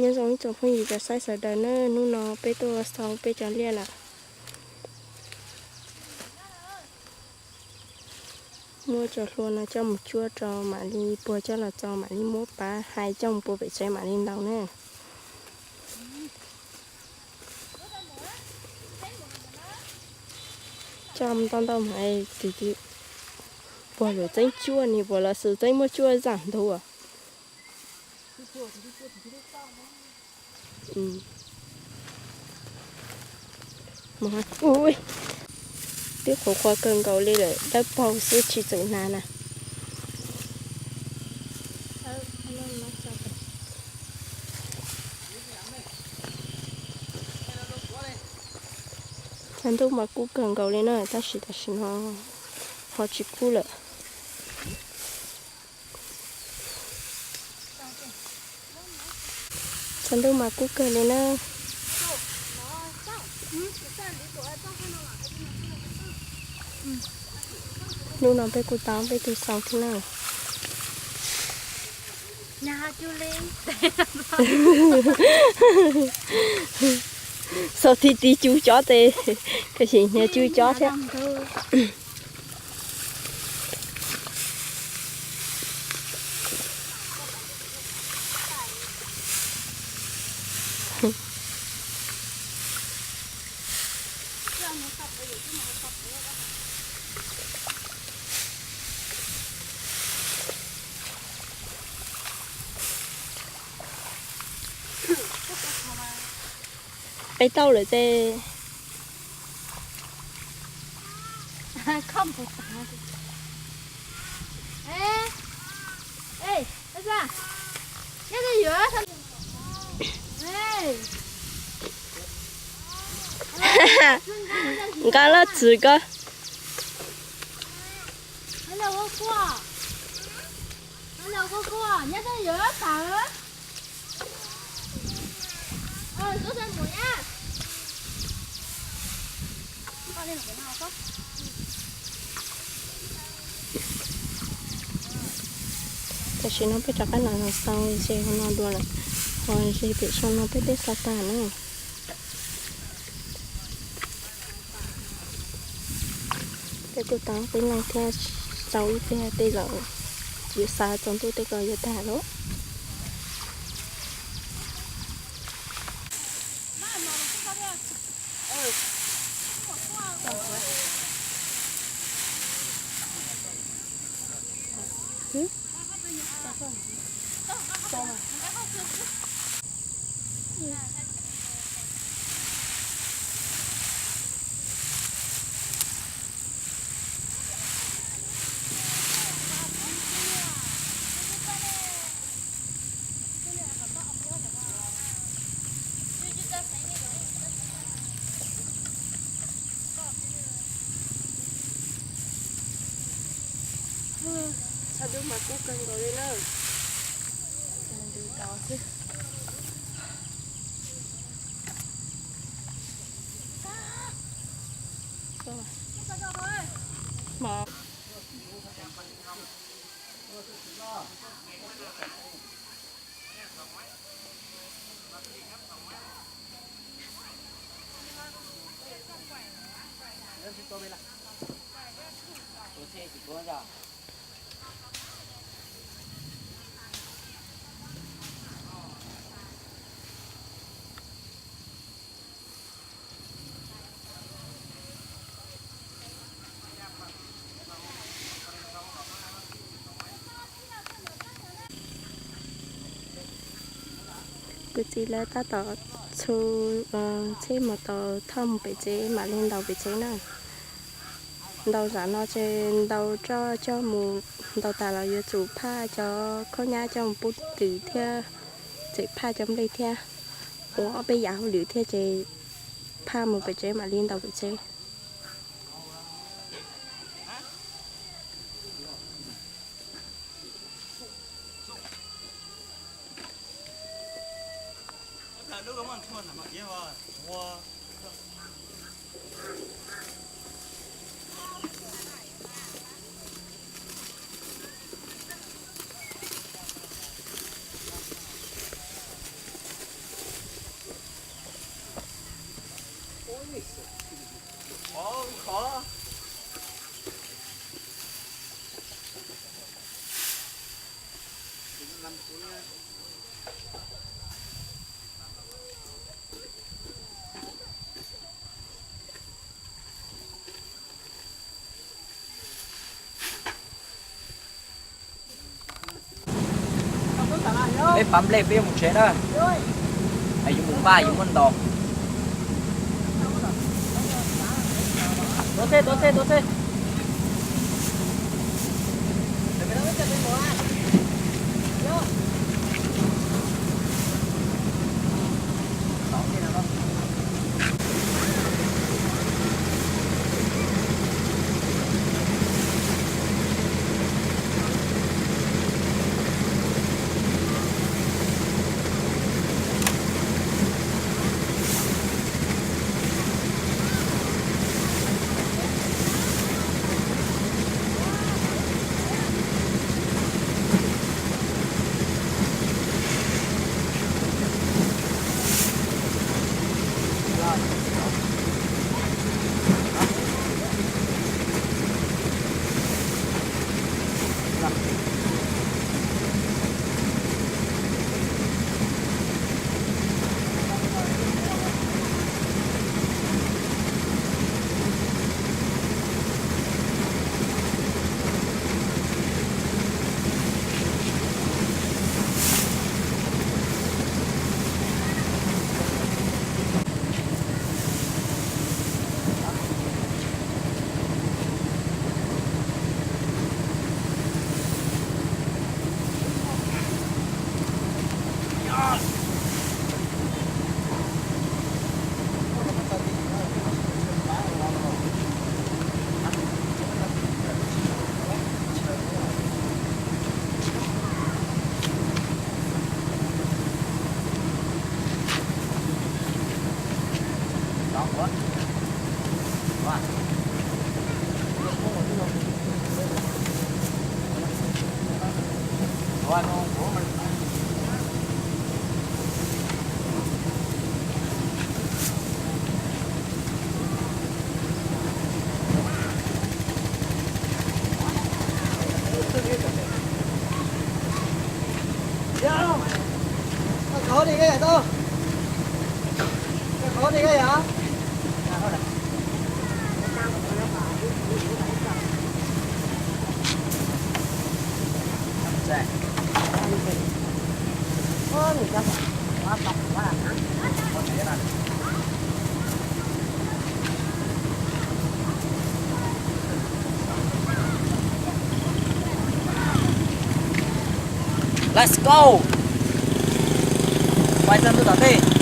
Nyob zoo ib tsoom phooj ywg cov saib sawv daws na, hnub no peb tuaj xaus peb cov liaj lawm. Muab cov hlua no coj mus cuab rau mam li puag coj los txo mam li muab pab hais coj mus puag pem tsev mam li ntaus na. Coj ntau ntau mas puag lawm txeeb cuaj ni puas los xwb txeeb muab cuaj zaj nthuav. Twb qhuav qhuav kawg nkaus li lawm dawb paug xwb tsis txawm hnav na. Tshav ntuj mas kub kawg nkaus li na tab sis tam sim no ho tsis kub lawm. Tshav ntuj mas kub kawg li na. Hnub no peb kuj tau peb tug xaus thiab na. Xaus ti ti cu cov tes, ka xim hniav cu cov thiab. Peb tau lawm ces. Nqa loj txwv ko. Tam sim no peb rov qab los xaus ze hauv no dua lawm, ho ze pem saum no peb twb xaus tag na. Peb kuj tau peb leeg thiab, xaus ib pliag tej zaum tsis xav tsaus ntuj tej ko yuav tag lawm. Tshav ntuj mas kub kawg nkaus li na. Ntws tod xwb. Kuv txiv lawv tab tom txhub tsheb mus tau thauj mus pem tsev mam li ntaus pem tsev na. Ntaus zam no ces ntaus roj coj mus, ntaus tas los yuav tsum phaj cov khaub nyab coj mus pub twm thiab, tseem phaj cov nplej thiab, ua ob peb yam hauj lwm thiab ces phaj mus pem tsev mam li ntaus pem tsev. Peb pab nplej peb yuav mus tsev na. Yuav mus npaj yuav muab ntaus. Let's go. Pais txog ntua tom tej.